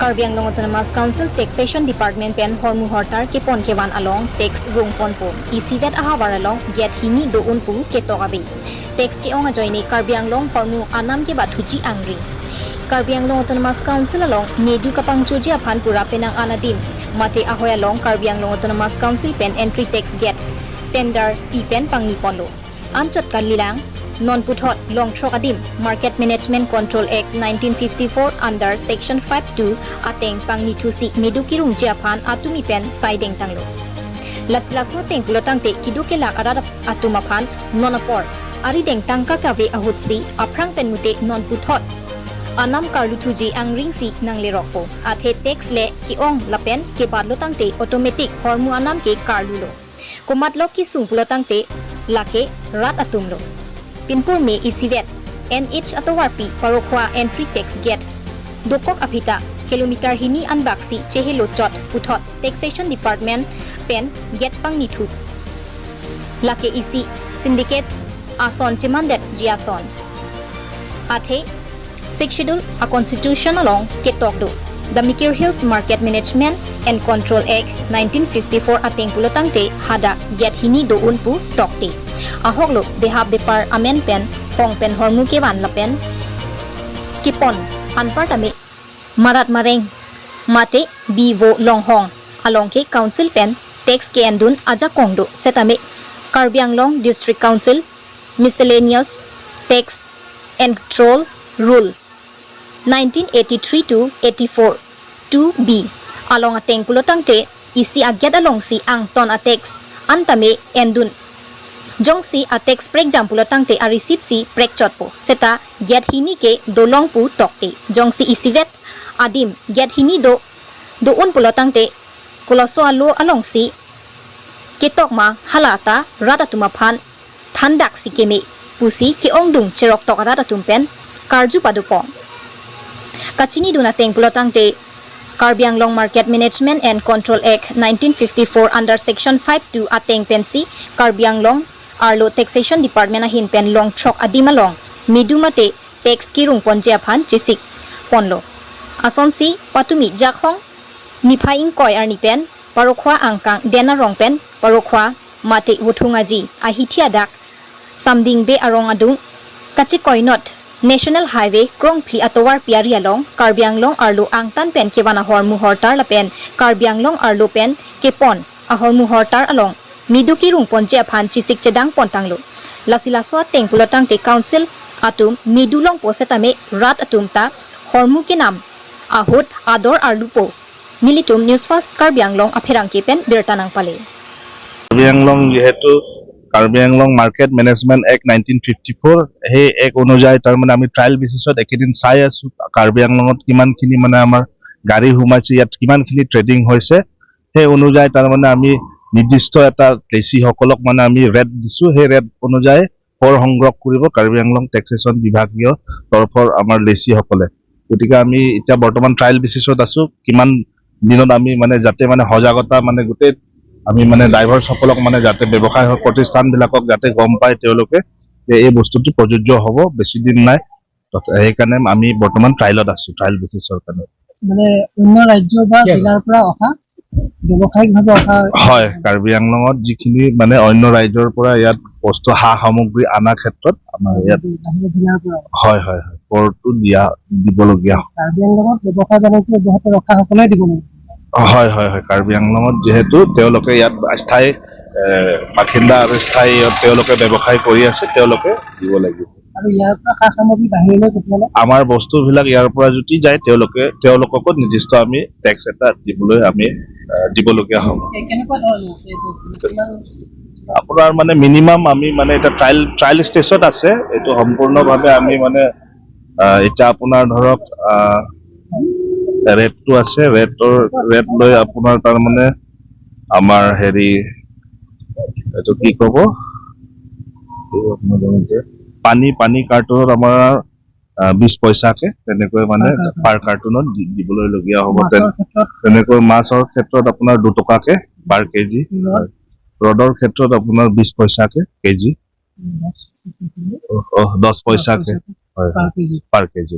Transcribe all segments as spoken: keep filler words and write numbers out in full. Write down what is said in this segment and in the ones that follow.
Karbi Anglong Autonomous Council Taxation Department pen hormu hortar kepon kevan along tax rung ponpo. Isivet ahavar along gate hini do-un pu ketok ave. Tax ke-ong ajoine Karbi Anglong hormu anam kebathuji angring. Karbi Anglong Autonomous Council along medu kapangchoji aphan pura penang an adim mate ahoi along Karbi Anglong Autonomous Council pen entry tax gate tender pi pen pangni ponlo. Anchot kalilang, non puthot long throk adim Market Management Control Act nineteen fifty-four under Section five two ateng pangni thusi medu kirungji aphan atumi pen sai dengtanglo. Lasi laso ateng pulo tangte kedo kelak arat atum aphan non apor ari dengtang kakave ahutsi aphrang pen mute non puthot anam karlu thuji angring si nanglerokpo. Athe tax le ke-ong lapen kebatlo tangte automatic hormu anam ke karlulo. Komatlo kesung pulo tangte lake rat atumlo. Pinpur me isivet N H atovarpi Parokhua entry tax gate dokok aphi ta kilometer hini anbaksi chehelo chot puthot Taxation Department pen gate pangni thu. Lake isi syndicates ason chemandetji ason. Athe Sixth Schedule a-constitution along ketok do. The Mikir Hills Market Management and Control Act nineteen fifty-four ateng pulo tangte hadak gate hini do-un pu tokte. Ahoklo behap bepar amen pen hong pen hormu kevan lapen kepon anparta me marat mareng mate bi vo longhong along ke council pen tax ke-endun ajakong do setame Karbi Anglong District Council Miscellaneous Tax Control Rule nineteen eighty-three to eighty-four two B along ateng pulo tangte isi a-gate alongsi angton a-tax antame endun. Jongsi a-tax prekjam pulo tangte a-receipt si prekchotpo. Seta gate hini ke dolong pu tokte. Jongsi isivet adim gate hini do do-un pulo tangte koloso alo alongsi ketok ma hala ta rat atum aphan thandaksi keme pusi ke-ongdung cheroktok arat atum pen karju padopon. Kachinidun ateng pulo tangte Karbi Anglong Market Management and Control Act nineteen fifty-four under Section five two ateng pensi Karbi Anglong arlo Taxation Department ahin pen long throk adim along medu mate tax kirung ponji aphan chesik ponlo. Asonsi patumi Jakhong niphai ingkoi arni pen Parokhua angkang Den arong pen Parokhua mate Vothung Aji ahithi adak Samdingbe arong adung kachekoinot National Highway krongphli atovarpi ari along Karbi Anglong arlo angtan pen kevan ahormu hortar lapen Karbi Anglong arlo pen kepon ahormu hortar along medu kirung ponji aphan chesik chedang pontanglo. Lasi laso ateng pulo tangte council atum medu longpo setame rat atum ta hormu kenam ahut ador arlupo. Nelitum News Fast Karbi Anglong apherangke pen birta nangpale. Karbi Anglong যিহেতু Karbi Anglong market management act nineteen fifty four, সেই act অনুযায়ী তাৰমানে আমি ট্ৰায়েল বেচিছত এইকেইদিন চাই আছো কাৰ্বি আংলঙত কিমানখিনি মানে আমাৰ গাড়ী সোমাইছে, ইয়াত কিমানখিনি ট্ৰেডিং হৈছে। সেই অনুযায়ী তাৰমানে আমি নিৰ্দিষ্ট এটা লেচিসকলক মানে আমি ৰেট দিছো। সেই ৰেট অনুযায়ী কৰ সংগ্ৰহ কৰিব কাৰ্বি আংলং টেক্সেশ্যন বিভাগীয় তৰফৰ আমাৰ লেচিসকলে। গতিকে আমি এতিয়া বৰ্তমান ট্ৰায়েল বেচিছত আছো, কিমান দিনত আমি মানে যাতে মানে সজাগতা মানে গোটেই আমি মানে ড্ৰাইভাৰসকলক মানে যাতে ব্যৱসায় হওক প্ৰতিষ্ঠানবিলাকক যাতে গম পায় তেওঁলোকে যে এই বস্তুটো প্ৰযোজ্য হ'ব, বেছি দিন নাই। তথা-, সেইকাৰণে আমি বৰ্তমান ট্ৰায়েলত আছো, ট্ৰায়েল বেচিছৰ কাৰণে। মানে অন্য ৰাজ্য বা জিলাৰ পৰা অহা ব্যৱসায়িকভাৱে অহা হয়, কাৰ্বি আংলঙত যিখিনি মানে অন্য ৰাজ্যৰ পৰা ইয়াত বস্তু সা সামগ্ৰী অনা ক্ষেত্ৰত আমাৰ ইয়াত বাহিৰৰ জিলাৰ পৰা হয় হয় হয়, কৰটো দিয়া দিবলগীয়া হয়। কাৰ্বি আংলঙত ব্যৱসায় বাণিজ্য অব্যাহত ৰখাসকলে দিব লাগিব। হয় হয় হয়, কাৰ্বি আংলঙত যিহেতু তেওঁলোকে ইয়াত স্থায়ী এ, বাসিন্দা আৰু স্থায়ী ইয়াত তেওঁলোকে ব্যৱসায় কৰি আছে, তেওঁলোকে দিব লাগিব। আৰু ইয়াৰ পৰা সা সামগ্ৰী বাহিৰলৈ পঠিয়ালে আমাৰ বস্তুবিলাক ইয়াৰ পৰা যদি যায় তেওঁলোকে তেওঁলোককো নিৰ্দিষ্ট আমি টেক্স এটা দিবলৈ আমি এ, দিবলগীয়া হ'ব। কেনেকুৱা ধৰণৰ এইটো? কিমান আপোনাৰ মানে মিনিমাম আমি মানে এতিয়া ট্ৰায়েল ট্ৰায়েল ষ্টেজত আছে। এইটো সম্পূৰ্ণভাৱে আমি মানে আহ, এতিয়া আপোনাৰ ধৰক ৰেটটো আছে, ৰেটৰ ৰেট লৈ আপোনাৰ তাৰমানে আমাৰ হেৰি এইটো কি ক'ব, পানী পানী কাৰ্টুনত আমাৰ আহ, বিশ পইচাকে তেনেকৈ মানে পাৰ কাৰ্টুনত দি- দিবলৈলগীয়া হ'ব। তেন- মাছৰ ক্ষেত্ৰত তেনেকৈ মাছৰ ক্ষেত্ৰত আপোনাৰ দুটকাকে পাৰ কেজি। ৰডৰ ক্ষেত্ৰত আপোনাৰ বিশ পইচাকে কেজি। অ, অ, দহ পইচাকে হয়, পাৰ কেজি পাৰ KG.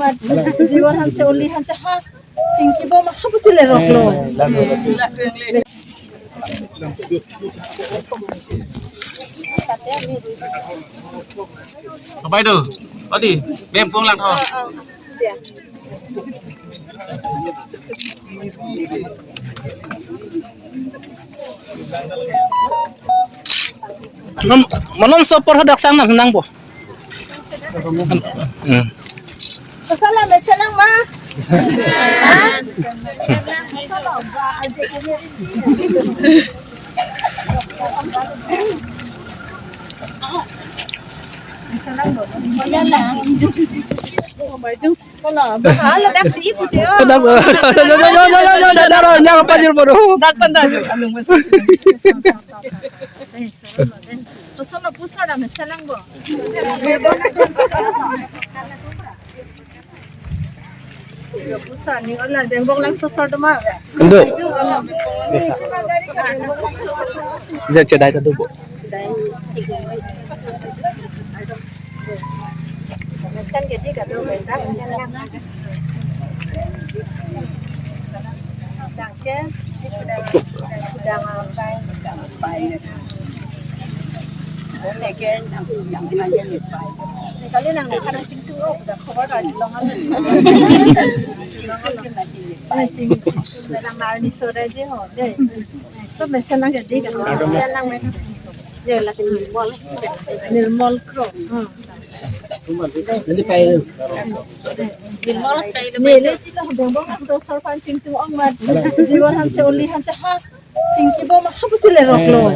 mat. Jiwon hanse, oli hanse ha. Chingki bom ha pusi le roklo. Bai do. Odi, mem pung lang tho. Malom, malom so apor hadak sang nang nang bo. Hmm. Koson lo, mesenang ma? Ha? Mesenang bo. Koson lo, ba, hala dak chi pu te o. Dak, dak, dak, dak, dak, dak, pajir po do. Dak pen dak. Koson lo, pusar dam, mesenang bo. Pusar ni ola, beng bong lang sosor doma. Kendo. Bisa. Bisa chedai ta do bo. Mesen ke di kado benda. Danke. Kali nang nang kadang chingtung o, dak khobor ta long alo. Nang arni sore je ho, de. So mesenang ke di kan. Mesenang men. Ye, lagi Nirmol. Nirmol Kro. Hmm. Neli pai. Neli pai. Neli tito beng bong so sor pan chingtung ong mat. Jiwon hanse, oli hanse ha. Chingki bom ha pusi le roklo.